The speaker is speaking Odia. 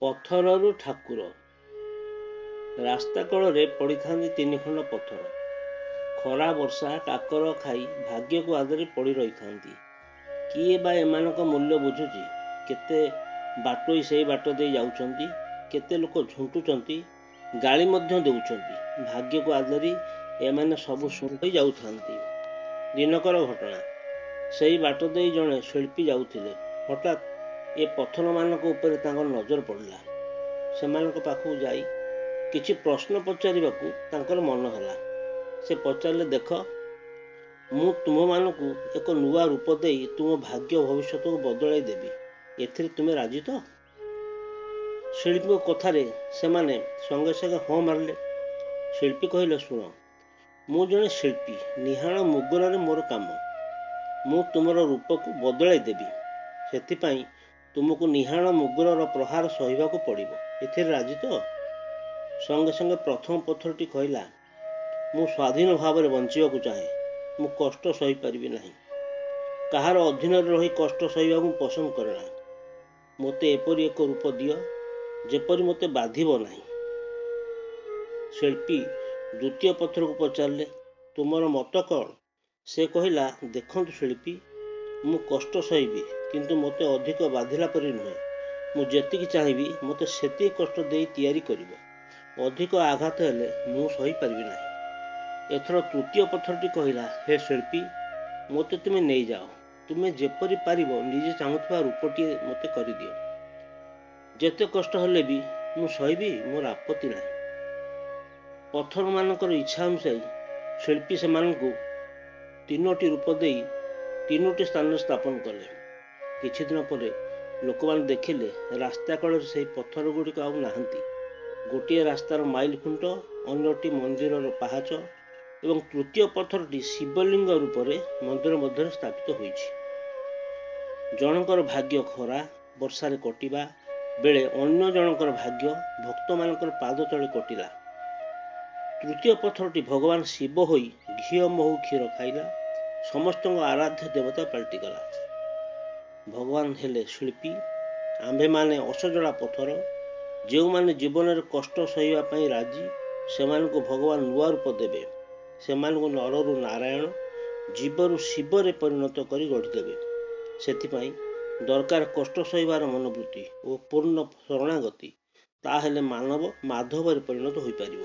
ପଥରରୁ ଠାକୁର। ରାସ୍ତା କଡ଼ରେ ପଡ଼ିଥାନ୍ତି ତିନିଖଣ୍ଡ ପଥର। ଖରା, ବର୍ଷା, କାକର ଖାଇ ଭାଗ୍ୟକୁ ଆଦରି ପଡ଼ି ରହିଥାନ୍ତି। କିଏ ବା ଏମାନଙ୍କ ମୂଲ୍ୟ ବୁଝୁଛି? କେତେ ବାଟୋଇ ସେଇ ବାଟ ଦେଇ ଯାଉଛନ୍ତି, କେତେ ଲୋକ ଝୁଣ୍ଟୁଛନ୍ତି, ଗାଳି ମଧ୍ୟ ଦେଉଛନ୍ତି। ଭାଗ୍ୟକୁ ଆଦରି ଏମାନେ ସବୁ ଶୁଣି ଯାଉଥାନ୍ତି। ଦିନକର ଘଟଣା। ସେଇ ବାଟ ଦେଇ ଜଣେ ଶିଳ୍ପୀ ଯାଉଥିଲେ। ହଠାତ୍ ଏ ପଥରମାନଙ୍କ ଉପରେ ତାଙ୍କର ନଜର ପଡ଼ିଲା। ସେମାନଙ୍କ ପାଖକୁ ଯାଇ କିଛି ପ୍ରଶ୍ନ ପଚାରିବାକୁ ତାଙ୍କର ମନ ହେଲା। ସେ ପଚାରିଲେ, ଦେଖ, ମୁଁ ତୁମମାନଙ୍କୁ ଏକ ନୂଆ ରୂପ ଦେଇ ତୁମ ଭାଗ୍ୟ ଭବିଷ୍ୟତକୁ ବଦଳାଇ ଦେବି। ଏଥିରେ ତୁମେ ରାଜି ତ? ଶିଳ୍ପୀଙ୍କ କଥାରେ ସେମାନେ ସଙ୍ଗେ ସଙ୍ଗେ ହଁ ମାରିଲେ। ଶିଳ୍ପୀ କହିଲେ, ଶୁଣ, ମୁଁ ଜଣେ ଶିଳ୍ପୀ। ନିହାଣ ମୁଗୁରରେ ମୋର କାମ। ମୁଁ ତୁମର ରୂପକୁ ବଦଳାଇ ଦେବି। ସେଥିପାଇଁ ତୁମକୁ ନିହାଣ ମୁଗୁରର ପ୍ରହାର ସହିବାକୁ ପଡ଼ିବ। ଏଥିରେ ରାଜି ତ? ସଙ୍ଗେ ସଙ୍ଗେ ପ୍ରଥମ ପଥରଟି କହିଲା, ମୁଁ ସ୍ୱାଧୀନ ଭାବରେ ବଞ୍ଚିବାକୁ ଚାହେଁ। ମୁଁ କଷ୍ଟ ସହିପାରିବି ନାହିଁ। କାହାର ଅଧୀନରେ ରହି କଷ୍ଟ ସହିବାକୁ ମୁଁ ପସନ୍ଦ କରେ ନା। ମୋତେ ଏପରି ଏକ ରୂପ ଦିଅ ଯେପରି ମୋତେ ବାଧିବ ନାହିଁ। ଶିଳ୍ପୀ ଦ୍ୱିତୀୟ ପଥରକୁ ପଚାରିଲେ, ତୁମର ମତ କ'ଣ? ସେ କହିଲା, ଦେଖନ୍ତୁ ଶିଳ୍ପୀ, ମୁଁ କଷ୍ଟ ସହିବି, କିନ୍ତୁ ମୋତେ ଅଧିକ ବାଧିଲା ପରି ନୁହେଁ। ମୁଁ ଯେତିକି ଚାହିଁବି ମୋତେ ସେତିକି କଷ୍ଟ ଦେଇ ତିଆରି କରିବ। ଅଧିକ ଆଘାତ ହେଲେ ମୁଁ ସହିପାରିବି ନାହିଁ। ଏଥର ତୃତୀୟ ପଥରଟି କହିଲା, ହେ ଶିଳ୍ପୀ, ମୋତେ ତୁମେ ନେଇଯାଅ। ତୁମେ ଯେପରି ପାରିବ ନିଜେ ଚାହୁଁଥିବା ରୂପଟିଏ ମୋତେ କରିଦିଅ। ଯେତେ କଷ୍ଟ ହେଲେ ବି ମୁଁ ସହିବି, ମୋର ଆପତ୍ତି ନାହିଁ। ପଥରମାନଙ୍କର ଇଚ୍ଛା ଅନୁଯାୟୀ ଶିଳ୍ପୀ ସେମାନଙ୍କୁ ତିନୋଟି ରୂପ ଦେଇ ତିନୋଟି ସ୍ଥାନରେ ସ୍ଥାପନ କଲେ। କିଛି ଦିନ ପରେ ଲୋକମାନେ ଦେଖିଲେ ରାସ୍ତା କଡ଼ରେ ସେହି ପଥର ଗୁଡ଼ିକ ଆଉ ନାହାନ୍ତି। ଗୋଟିଏ ରାସ୍ତାର ମାଇଲ ଖୁଣ୍ଟ, ଅନ୍ୟଟି ମନ୍ଦିରର ପାହାଚ ଏବଂ ତୃତୀୟ ପଥରଟି ଶିବଲିଙ୍ଗ ରୂପରେ ମନ୍ଦିର ମଧ୍ୟରେ ସ୍ଥାପିତ ହୋଇଛି। ଜଣଙ୍କର ଭାଗ୍ୟ ଖରା ବର୍ଷାରେ କଟିବା ବେଳେ ଅନ୍ୟ ଜଣଙ୍କର ଭାଗ୍ୟ ଭକ୍ତମାନଙ୍କର ପାଦ ତଳେ କଟିଲା। ତୃତୀୟ ପଥରଟି ଭଗବାନ ଶିବ ହୋଇ ଘିଅ ମହୁ କ୍ଷୀର ଖାଇଲା, ସମସ୍ତଙ୍କ ଆରାଧ୍ୟ ଦେବତା ପାଲଟିଗଲା। ଭଗବାନ ହେଲେ ଶିଳ୍ପୀ, ଆମ୍ଭେମାନେ ଅସଜଡ଼ା ପଥର। ଯେଉଁମାନେ ଜୀବନରେ କଷ୍ଟ ସହିବା ପାଇଁ ରାଜି, ସେମାନଙ୍କୁ ଭଗବାନ ନୂଆ ରୂପ ଦେବେ। ସେମାନଙ୍କୁ ନରରୁ ନାରାୟଣ, ଜୀବରୁ ଶିବରେ ପରିଣତ କରି ଗଢ଼ିଦେବେ। ସେଥିପାଇଁ ଦରକାର କଷ୍ଟ ସହିବାର ମନୋବୃତ୍ତି ଓ ପୂର୍ଣ୍ଣ ଶରଣାଗତି। ତାହେଲେ ମାନବ ମାଧବରେ ପରିଣତ ହୋଇପାରିବ।